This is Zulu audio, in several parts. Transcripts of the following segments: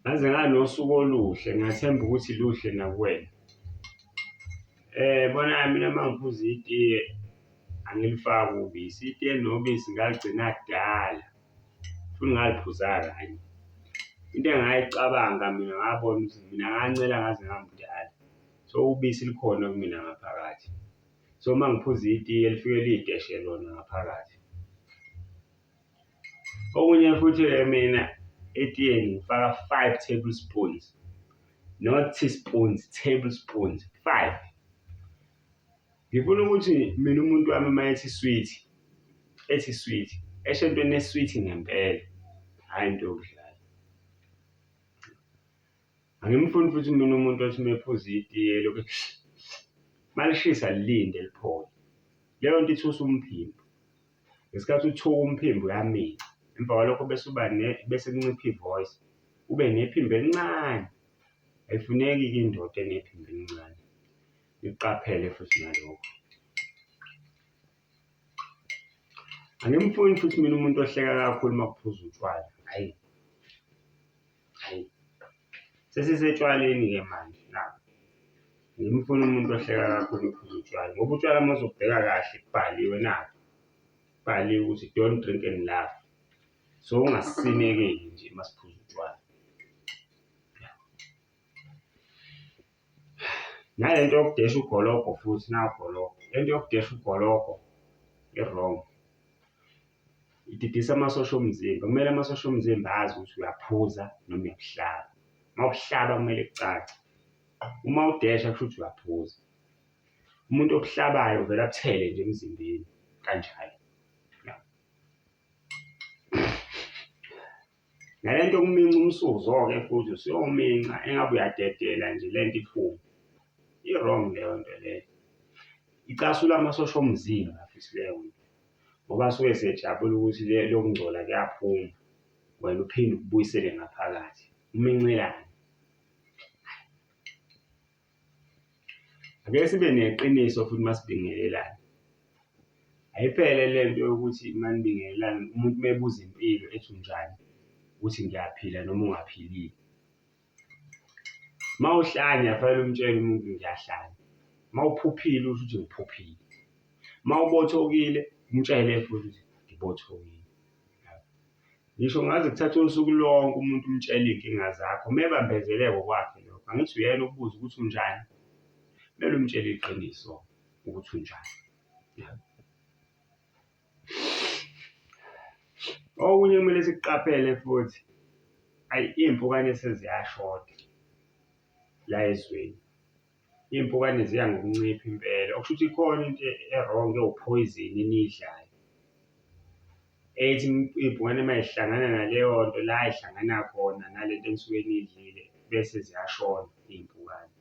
Ngaze nganosuku oluhle, ngiyathemba ukuthi luhle nakuwena. Bona mina uma ngiphuza itiye angilifaki ubisi, itiye elinobisi ngaligcina kudala futhi ngaliphuza kanye. Into engayicabanga mina ngabona ukuthi mina ngancela ngaze ngamdala, so ubisi lukhona kumina ngaphakathi. So, uma ngiphuza itiye lifike liy'deshe lona ngaphakathi. Okunye futhi-ke mina etiyeni ngifaka five tablespoons, not teaspoons, tablespoons, five. Ngifuna ukuthi mina umuntu wami uma ethi sweet, ethi sweet, esho entweni e-sweet ngempela, hhayi into yokudlala. Angimfuni futhi mina umuntu othi uma ephuza itiye elokhu uma lishisa lilinde liphole. Leyo nto ithusa umphimbo. Ngesikhathi uthuka umphimbo uyaminca, emva kwalokho bese uba bese kuncipha i-voice, ube nephimbo elincane. Ayifuneki-ke indoda enephimbo elincane, nikuqaphele futhi nalokho. Angimfuni futhi mina umuntu ohleka kakhulu uma kuphuzwa utshwala, hhayi, hhayi. Sesisetshwaleni-ke manje nakhu. Angimfuni umuntu ohleka kakhulu ophuza utshwala ngoba utshwala uma uzobheka kahle kubhaliwe nakhu, kubhaliwe ukuthi don't drink and laugh. So, ungasinekeli nje uma siphuza utshwala. Nale nto yokudesha ugologo futhi nawu ugologo, le nto yokudesha ugologo i-wrong, ididisa amasosha omzimba. Kumele amasosha omzimba azi ukuthi uyaphuza noma uyabuhlaba. Uma ubuhlaba kumele kucace, uma udesha kusho ukuthi uyaphuza. Umuntu obuhlabayo uvele abuthele nje emzimbeni kanjalo. Nale nto yokuminca umsuzo-ke futhi usuyominca engabe uyadedela nje le nto iphume. I-wrong leyo nto leyo. Icasula amasosha omzimba futhi leyo nto ngoba asuke esejabula ukuthi lokungcola kuyaphuma, wena uphinde ukubuyisele ngaphakathi. Umincelani? Ake sibe neqiniso futhi uma sibingelelana. Ayiphele le nto yokuthi uma nibingelelana umuntu uma ebuza impilo ethi unjani, uthi ngiyaphila noma ungaphilile. Uma uhlanya fanele umtshele umuntu ngiyahlanya, uma uphuphile usho ukuthi ngiphuphile, uma ubothokile umtshele futhi ukuthi ngibothokile. Ngisho kungaze kuthathe usuku lonke umuntu umtshele iy'nkinga zakho, uma ebambezeleka okwakhe lokho, angithi uyena okubuza ukuthi unjani? Kumele umtshele iqiniso ukuthi unjani. Okunye okumele sikuqaphele futhi, ayi iy'mpukane seziyashoda la ezweni. Iy'mpukane ziya ngokuncipha impela, okusho ukuthi ikhona into e-wrong ewuphoyizeni eniyidlayo. Ethi iy'mpukane uma y'hlangana naleyo nto la y'hlangana khona nale nto enisuke niyidlile bese ziyashona iy'mpukane.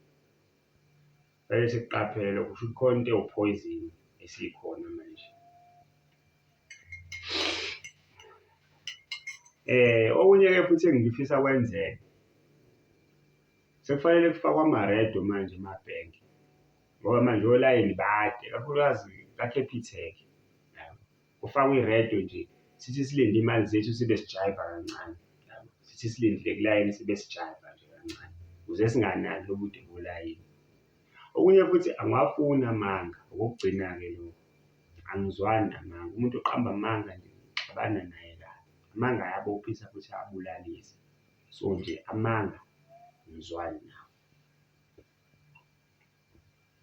Kumele sikuqaphele lokho, kushuthi khona into ewuphoyizeni esikhona manje. Okunye-ke futhi engifisa kwenzeke, sekufanele kufakwe amaredo manje emabhenki ngoba manje olayini bade, ikakhulukazi ka-Capitec. Kufakwe iredo nje, sithi silinde iy'mali zethu sibe sijayiva kancane, yabo. Sithi silindile kulayini sibe sijayiva nje kancane, ukuze singanaki ubude bolayini. Okunye futhi angiwafuni amanga, okokugcina-ke lokho, angizwani namanga. Umuntu oqamba amanga nje ngixabana naye kabi. Amanga ayabophisa futhi ayabulalisa, so nje amanga angizwani nawo.